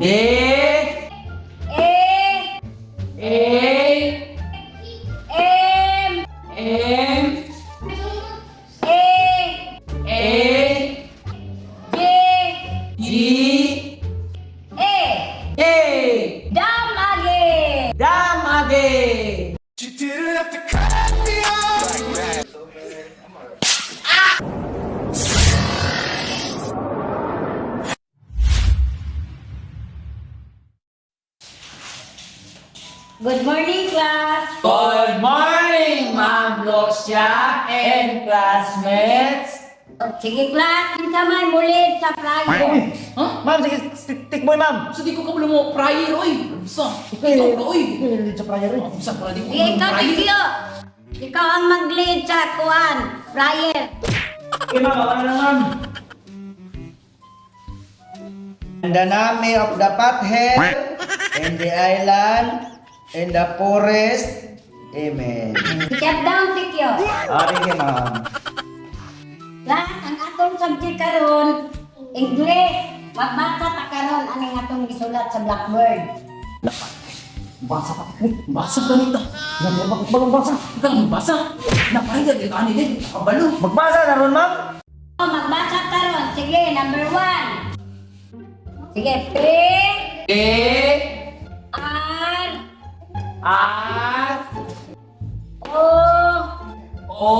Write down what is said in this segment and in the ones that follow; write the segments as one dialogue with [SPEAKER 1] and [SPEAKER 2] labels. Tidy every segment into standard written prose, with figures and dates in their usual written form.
[SPEAKER 1] D
[SPEAKER 2] A
[SPEAKER 1] A
[SPEAKER 2] M
[SPEAKER 1] M
[SPEAKER 2] A
[SPEAKER 1] A
[SPEAKER 2] J
[SPEAKER 1] G
[SPEAKER 2] A.
[SPEAKER 1] A.
[SPEAKER 2] Damage.
[SPEAKER 1] Damage.
[SPEAKER 2] Good morning, class.
[SPEAKER 1] Good morning, Ma'am Lucia and classmates.
[SPEAKER 2] Sige, class. Kinsa may mulit sa prayer.
[SPEAKER 3] Huh?
[SPEAKER 4] Ma'am, sige, stick boy, ma'am.
[SPEAKER 3] So di ko kabalo mo prayer oy. Unsa? Ikaw ka oy.
[SPEAKER 4] Lead sa prayer, eh.
[SPEAKER 3] Unsa pala di ko
[SPEAKER 2] Sige, ikaw,
[SPEAKER 3] prayer.
[SPEAKER 2] Tikyo. Ikaw ang mag-lead sa kuan, prayer.
[SPEAKER 4] Okay, ma'am, ako na lang, ma'am. In the name of the Pathhead, in the island, in the forest, Amen.
[SPEAKER 2] Step down, Tikyo.
[SPEAKER 4] Ah, thank you, ma'am.
[SPEAKER 2] Class, ang atong subject karon, English. Magbasa ta karon aning atong gisulat sa blackboard.
[SPEAKER 3] Basa pa. Basa ka nito.
[SPEAKER 4] Bagong basa.
[SPEAKER 3] Ikaw ang basa. Napahiga di ka ani din. Kabalo.
[SPEAKER 4] Magbasa na ron, ma'am.
[SPEAKER 2] Oh, magbasa karon. Sige, number 1. Sige, P
[SPEAKER 1] A
[SPEAKER 2] R
[SPEAKER 1] R
[SPEAKER 2] O
[SPEAKER 1] O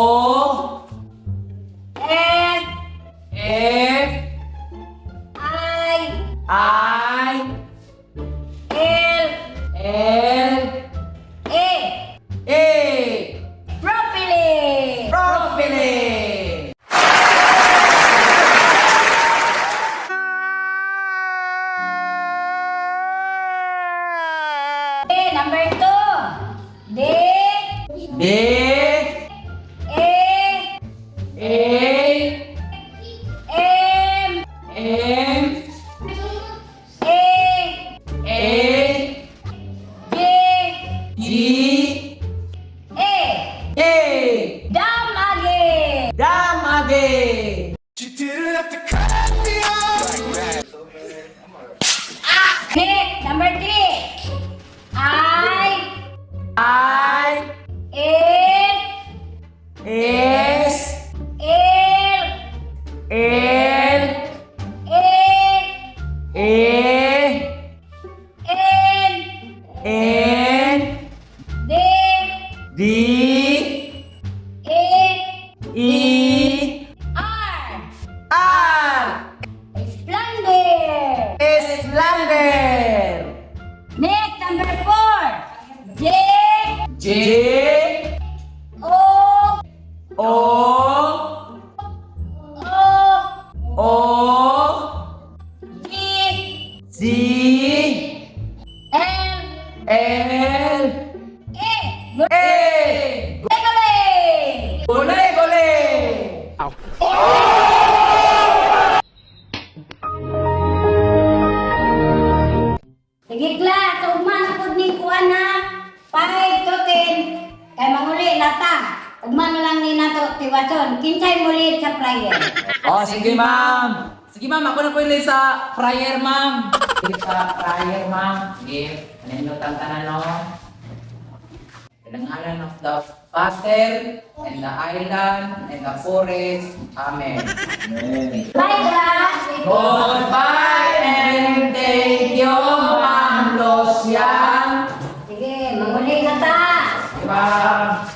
[SPEAKER 2] F
[SPEAKER 1] F
[SPEAKER 2] I
[SPEAKER 1] I
[SPEAKER 2] L
[SPEAKER 1] L
[SPEAKER 2] A.
[SPEAKER 1] A.
[SPEAKER 2] Properly.
[SPEAKER 1] Properly.
[SPEAKER 2] Okay, number 2. D
[SPEAKER 1] D
[SPEAKER 2] A
[SPEAKER 1] A
[SPEAKER 2] M
[SPEAKER 1] M
[SPEAKER 2] A
[SPEAKER 1] A
[SPEAKER 2] J
[SPEAKER 1] G
[SPEAKER 2] A.
[SPEAKER 1] A.
[SPEAKER 2] Damage.
[SPEAKER 1] Damage.
[SPEAKER 2] Next, number 3. I
[SPEAKER 1] I
[SPEAKER 2] S
[SPEAKER 1] S
[SPEAKER 2] L
[SPEAKER 1] L
[SPEAKER 2] A
[SPEAKER 1] A
[SPEAKER 2] N
[SPEAKER 1] N
[SPEAKER 2] D
[SPEAKER 1] D
[SPEAKER 2] E
[SPEAKER 1] E
[SPEAKER 2] R.
[SPEAKER 1] R.
[SPEAKER 2] Splendid.
[SPEAKER 1] Islander.
[SPEAKER 2] Next, number 4. J
[SPEAKER 1] J
[SPEAKER 2] O
[SPEAKER 1] O
[SPEAKER 2] O
[SPEAKER 1] O
[SPEAKER 2] G
[SPEAKER 1] C
[SPEAKER 2] L
[SPEAKER 1] L
[SPEAKER 2] A.
[SPEAKER 1] A.
[SPEAKER 2] Gole!
[SPEAKER 1] Gole gole.
[SPEAKER 2] Sige, class. Ugma na pud ning kuan ha. 5 to 10. Kay manguli na ta. Ugma na lang ni nato tiwason. Kinsay mulit sa prayer.
[SPEAKER 1] Oh, sige ma'am.
[SPEAKER 3] Sige ma'am, ako na po yung sa prayer ma'am. Sige sa prayer ma'am. Sige, anino tanan no. In the ngalan of the Father, and the island, and the forest. Amen.
[SPEAKER 2] Bye, class.
[SPEAKER 1] Goodbye and thank you, Ma'am Lucia.
[SPEAKER 2] Sige, manguli na ta.
[SPEAKER 1] Sige, ma'am.